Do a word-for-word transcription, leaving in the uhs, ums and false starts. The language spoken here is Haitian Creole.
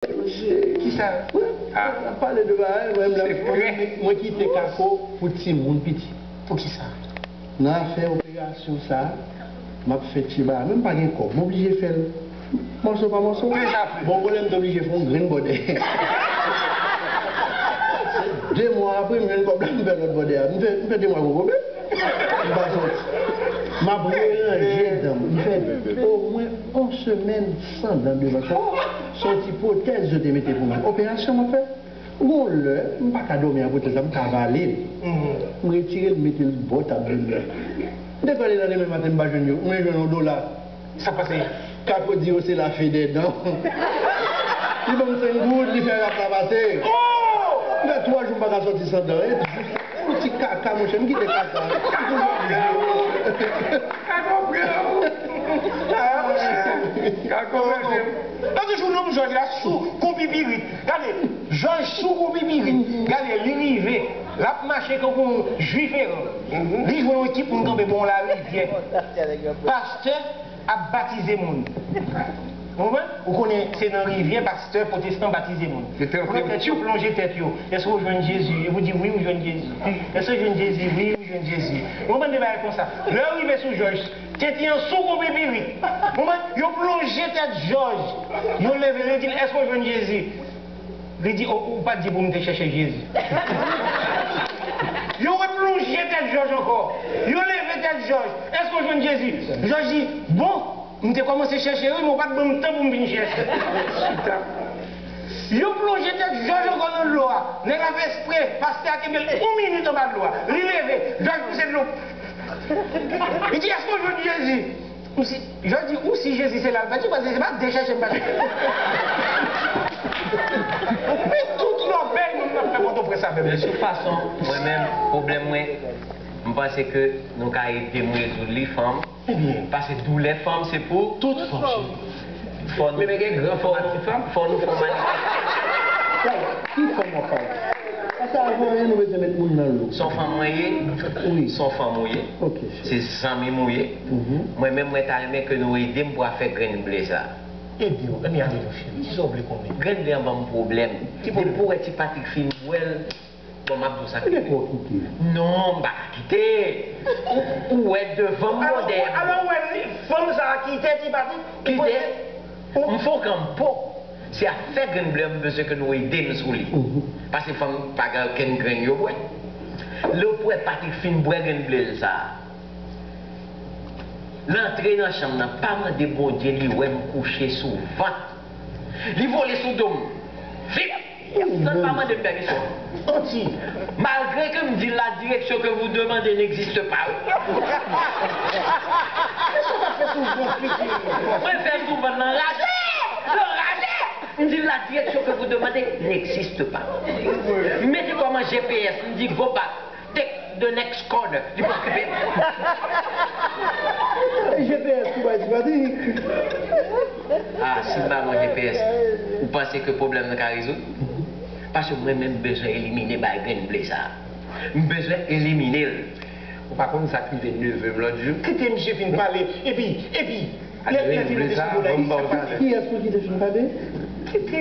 Kisa? Wi, n ap pale de bagay, mwen menm la, mwen, mwen kite Kako pou timoun piti. Poukisa? Nan afè operasyon sa, m ap fè tchye bagay, men m pa gen kòb, m oblije fè l mòso pa mòso. Bon, bon lè m te oblije fè yon grenn bòdè. Se de mwa apre, m jwenn kòb la, m fè lòt bòdè a. M fè, m fè de mwa kokobe. M pa soti. M ap reranje dan m. M fè omwen yon semèn san dan devan sa. Se yon ti pwotèz yo te mete pou mwen. Operasyon m ap fè. Gon lè, m pa ka dòmi ak pwotèz la, m ka vale l. M retire l, m mete l bò tab Bennè. M te kole l nan demen maten, m pa jwenn yo. Mwen jwenn yon dola. Sa pase? Kako di yo se la fedè dan. Li ban m senk goud, li fè rap la pase. M fè twa jou m pa ka soti san dan. E jis yon ti kaka, monchè, m kite kaka. Kako pran ou. Ah, monchè. Kako pran ou. Lòt jou, nonm Jòj la sou kou pipirit. Gade, Jòj sou kou pipirit. Gade, li rive. L ap mache tankou yon jwif eran. Li jwenn yon ekip moun kanpe bò yon larivyè. Pastè ap batize moun. Ou konprann? Ou konnen se nan rivyè pastè pwotestan batize moun. Konnen tèt yo plonje tèt yo. Èske w jwenn Jezi? Epi w di wi, ou jwenn Jezi. Èske w jwenn Jezi? Wi, ou jwenn Jezi. Ou konprann de bagay konsa. Lè yo rive sou Jòj, tenten an sou kou pipirit. Ou konprann? Yo plonje tèt Jòj. Yo leve l, yo di l, èske w jwenn Jezi? Li di, o, ou pa t di pou m te chèche Jezi. Yo replonje tèt Jòj ankò. Yo leve tèt Jòj. Èske w jwenn Jezi? Jòj di, bon, m te kòmanse chèche wi, men w pa t ban m tan pou m vin chèche. Yo plonje tèt Jòj ankò nan dlo a. Nèg la fè espre, pastè a kenbe l yon minit anba dlo a. Li leve, Jòj pouse dlo. Li di, èske w jwenn Jezi? Ou si, Jòj di, ou si Jezi se la l pèdi, paske se pa de chèche m pa chèche. Men tout lòbèy moun nan fè Pòtoprens avè m. De tout fason, mwen menm, pwoblèm mwen, m panse ke nou ka ede m rezoud li, fanm. Ebyen. Paske doulè fanm, se pou tout fanm. Fò nou, men, men gen gran fò, fò nou fè manifestasyon. Ki fanm w ap pale? Paske avan anyen, nou bezwen met moun nan lo. Se yon fanm mwen ye? Wi. Se yon fanm ou ye? Ok, cheri. Se zanmi m ou ye? Mhm. Mwen menm, mwen ta renmen ke nou ede m pou afè grenn ble sa. Ede w? Ebyen, ale non, cheri. Kisa w vle konnen? Grenn ble an ban m pwoblèm. Ki pwoblèm? Depi w wè Ti Patrik fin bwè l, bon, m ap di w sa ki rive. Ebyen, fò w kite. Non, m pa ka kite. Ou, ou wè devan m, alò, bwodè. Alò, ou wè li, fanm sa a kite Ti Patrik? Kite? M fè w kanpo. Se afè grenn ble an m bezwen ke nou ede m sou li. Mhm. Paske fanm pa gen okenn grenn yo bwè. Lè w wè Patrik fin bwè grenn ble l sa a, l antre nan chanm nan, pa mande Bondye li wè m kouche sou vant. Li vole sou do m. Vip! San pa mande m pèmisyon. Manti. Malgré que m di la direction que vous demandez n'existe pas. Mwen fè sou vant lan raje! Lan raje! M di la direction que vous demandez n'existe pas. M mete kòm an G P S, m di go back. Take the next corner. Li pa okipe m. E G P S ou bay Ti Patrik? Ah, si m ba nou G P S, ou panse ke pwoblèm nan ka rezoud? Paske mwen menm, m bezwen elimine bay grenn ble sa a. M bezwen elimine l. Ou pa konn sa k rive neve m lòt jou? Kite misye fin pale. Epi, epi, lè, lè li monte sou do la, sa k pase? Kiyès pou kite fin pale? Kite.